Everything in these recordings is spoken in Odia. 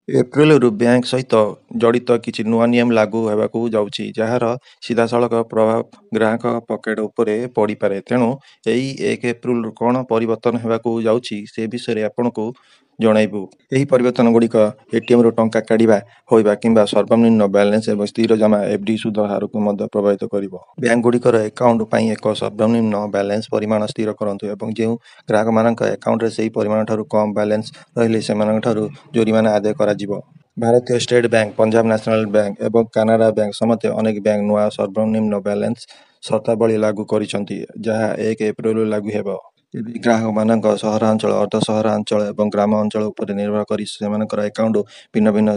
ଏପ୍ରିଲରୁ ବ୍ୟାଙ୍କ ସହିତ ଜଡ଼ିତ କିଛି ନୂଆ ନିୟମ ଲାଗୁ ହେବାକୁ ଯାଉଛି, ଯାହାର ସିଧାସଳଖ ପ୍ରଭାବ ଗ୍ରାହକଙ୍କ ପକେଟ ଉପରେ ପଡ଼ିପାରେ। ତେଣୁ ଏହି 1 ଏପ୍ରିଲରୁ କ'ଣ ପରିବର୍ତ୍ତନ ହେବାକୁ ଯାଉଛି, ସେ ବିଷୟରେ ଆପଣଙ୍କୁ ଜଣାଇବୁ। ଏହି ପରିବର୍ତ୍ତନଗୁଡ଼ିକ ଏଟିଏମରୁ ଟଙ୍କା କାଢ଼ିବା ହୋଇବା କିମ୍ବା ସର୍ବନିମ୍ନ ବାଲାନ୍ସ ଏବଂ ସ୍ଥିର ଜମା ଏଫଡି ସୁଧ ହାରକୁ ମଧ୍ୟ ପ୍ରଭାବିତ କରିବ। ବ୍ୟାଙ୍କଗୁଡ଼ିକର ଆକାଉଣ୍ଟ ପାଇଁ ଏକ ସର୍ବନିମ୍ନ ବାଲାନ୍ସ ପରିମାଣ ସ୍ଥିର କରନ୍ତୁ ଏବଂ ଯେଉଁ ଗ୍ରାହକମାନଙ୍କ ଆକାଉଣ୍ଟରେ ସେହି ପରିମାଣଠାରୁ କମ୍ ବାଲାନ୍ସ ରହିଲେ ସେମାନଙ୍କଠାରୁ ଜୋରିମାନା ଆଦାୟ କରାଯିବ। ଭାରତୀୟ state bank, Punjab national bank ଏବଂ କାନାରା ବ୍ୟାଙ୍କ ସମେତ ଅନେକ ବ୍ୟାଙ୍କ ନୂଆ ସର୍ବନିମ୍ନ ବାଲାନ୍ସ ସର୍ତ୍ତାବଳୀ ଲାଗୁ କରିଛନ୍ତି, ଯାହା 1 ଏପ୍ରିଲରୁ ଲାଗୁ ହେବ। ଏବେ ଗ୍ରାହକମାନଙ୍କ ସହରାଞ୍ଚଳ, ଅର୍ଦ୍ଧ ସହରାଞ୍ଚଳ ଏବଂ ଗ୍ରାମ ଅଞ୍ଚଳ ଉପରେ ନିର୍ଭର କରି ସେମାନଙ୍କର ଆକାଉଣ୍ଟ ଭିନ୍ନ ଭିନ୍ନ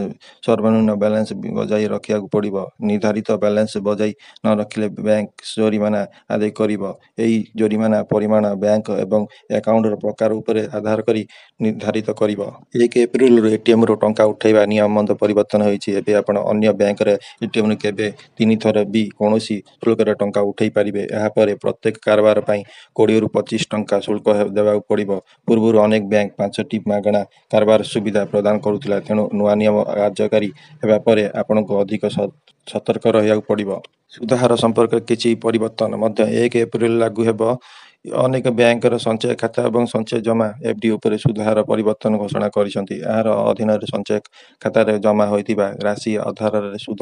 ସର୍ବନିମ୍ନ ବାଲାନ୍ସ ବଜାୟ ରଖିବାକୁ ପଡ଼ିବ। ନିର୍ଦ୍ଧାରିତ ବାଲାନ୍ସ ବଜାୟ ନ ରଖିଲେ ବ୍ୟାଙ୍କ ଜୋରିମାନା ଆଦାୟ କରିବ। ଏହି ଜୋରିମାନା ପରିମାଣ ବ୍ୟାଙ୍କ ଏବଂ ଆକାଉଣ୍ଟର ପ୍ରକାର ଉପରେ ଆଧାର କରି ନିର୍ଦ୍ଧାରିତ କରିବ। 1 ଏପ୍ରିଲରୁ ଏଟିଏମରୁ ଟଙ୍କା ଉଠାଇବା ନିୟମ ମଧ୍ୟ ପରିବର୍ତ୍ତନ ହୋଇଛି। ଏବେ ଆପଣ ଅନ୍ୟ ବ୍ୟାଙ୍କର ଏଟିଏମରୁ କେବେ ତିନିଥର ବି କୌଣସି ଶୁଳ୍କରେ ଟଙ୍କା ଉଠାଇ ପାରିବେ। ଏହା ପରେ ପ୍ରତ୍ୟେକ କାରବାର ପାଇଁ 20ରୁ 25 ଟଙ୍କା ଶୁଳ୍କ ଦେବାକୁ ପଡ଼ିବ। ପୂର୍ବରୁ ଅନେକ ବ୍ୟାଙ୍କ 5ଟି ମାଗଣା କାରବାର ସୁବିଧା ପ୍ରଦାନ କରୁଥିଲା। ତେଣୁ ନୂଆ ନିୟମ କାର୍ଯ୍ୟକାରୀ ହେବା ପରେ ଆପଣଙ୍କୁ ଅଧିକ ସତର୍କ ରହିବାକୁ ପଡ଼ିବ। ସୁଧ ହାର ସମ୍ପର୍କରେ କିଛି ପରିବର୍ତ୍ତନ ମଧ୍ୟ 1 ଏପ୍ରିଲ ଲାଗୁ ହେବ। ଅନେକ ବ୍ୟାଙ୍କର ସଞ୍ଚୟ ଖାତା ଏବଂ ସଞ୍ଚୟ ଜମା ଏଫଡି ଉପରେ ସୁଧ ହାର ପରିବର୍ତ୍ତନ ଘୋଷଣା କରିଛନ୍ତି। ଏହାର ଅଧୀନରେ ସଞ୍ଚୟ ଖାତାରେ ଜମା ହୋଇଥିବା ରାଶି ଆଧାରରେ ସୁଧ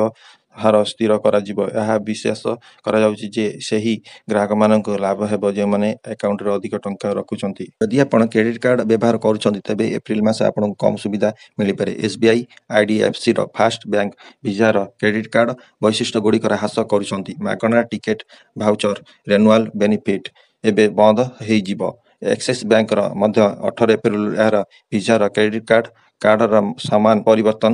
ହାର ସ୍ଥିର କରାଯିବ। ଏହା ବିଶ୍ୱାସ କରାଯାଉଛି ଯେ ସେହି ଗ୍ରାହକମାନଙ୍କୁ ଲାଭ ହେବ, ଯେଉଁମାନେ ଆକାଉଣ୍ଟରେ ଅଧିକ ଟଙ୍କା ରଖୁଛନ୍ତି। ଯଦି ଆପଣ କ୍ରେଡିଟ୍ କାର୍ଡ ବ୍ୟବହାର କରୁଛନ୍ତି, ତେବେ ଏପ୍ରିଲ ମାସ ଆପଣଙ୍କୁ କମ୍ ସୁବିଧା ମିଳିପାରେ। ଏସବିଆଇ, ଆଇଡିଏଫସିର ଫାଷ୍ଟ ବ୍ୟାଙ୍କ ଭିଜାର କ୍ରେଡିଟ୍ କାର୍ଡ ବୈଶିଷ୍ଟ୍ୟଗୁଡ଼ିକର ହ୍ରାସ କରୁଛନ୍ତି। ମାଗଣା ଟିକେଟ ଭାଉଚର ରେନୁଆଲ ବେନିଫିଟ୍ ଏବେ ବନ୍ଦ ହୋଇଯିବ। ଆକ୍ସିସ୍ ବ୍ୟାଙ୍କର ମଧ୍ୟ 18 ଏପ୍ରିଲରୁ ଏହାର ଭିଜାର କ୍ରେଡିଟ୍ କାର୍ଡର ସମାନ ପରିବର୍ତ୍ତନ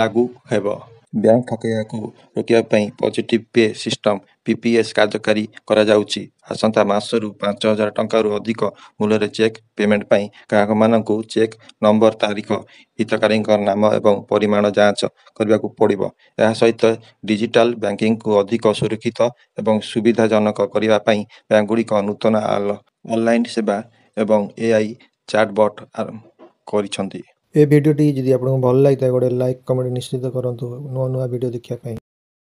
ଲାଗୁ ହେବ। ବ୍ୟାଙ୍କ ଠକେଇକୁ ରୋକିବା ପାଇଁ ପଜିଟିଭ୍ ପେ ସିଷ୍ଟମ ପିପିଏସ୍ କାର୍ଯ୍ୟକାରୀ କରାଯାଉଛି। ଆସନ୍ତା ମାସରୁ 5,000 ଟଙ୍କାରୁ ଅଧିକ ମୂଲ୍ୟର ଚେକ୍ ପେମେଣ୍ଟ ପାଇଁ ଗ୍ରାହକମାନଙ୍କୁ ଚେକ୍ ନମ୍ବର, ତାରିଖ, ହିତାଧିକାରୀଙ୍କ ନାମ ଏବଂ ପରିମାଣ ଯାଞ୍ଚ କରିବାକୁ ପଡ଼ିବ। ଏହା ସହିତ ଡିଜିଟାଲ ବ୍ୟାଙ୍କିଂକୁ ଅଧିକ ସୁରକ୍ଷିତ ଏବଂ ସୁବିଧାଜନକ କରିବା ପାଇଁ ବ୍ୟାଙ୍କଗୁଡ଼ିକ ନୂତନ ଅନଲାଇନ୍ ସେବା ଏବଂ ଏଆଇ ଚାଟବଟ୍ ଆରମ୍ଭ କରିଛନ୍ତି। ଏ ଭିଡ଼ିଓଟି ଯଦି ଆପଣଙ୍କୁ ଭଲ ଲାଗିଥାଏ, ଗୋଟେ ଲାଇକ୍, କମେଣ୍ଟ ନିଶ୍ଚିତ କରନ୍ତୁ ନୂଆ ନୂଆ ଭିଡ଼ିଓ ଦେଖିବା ପାଇଁ।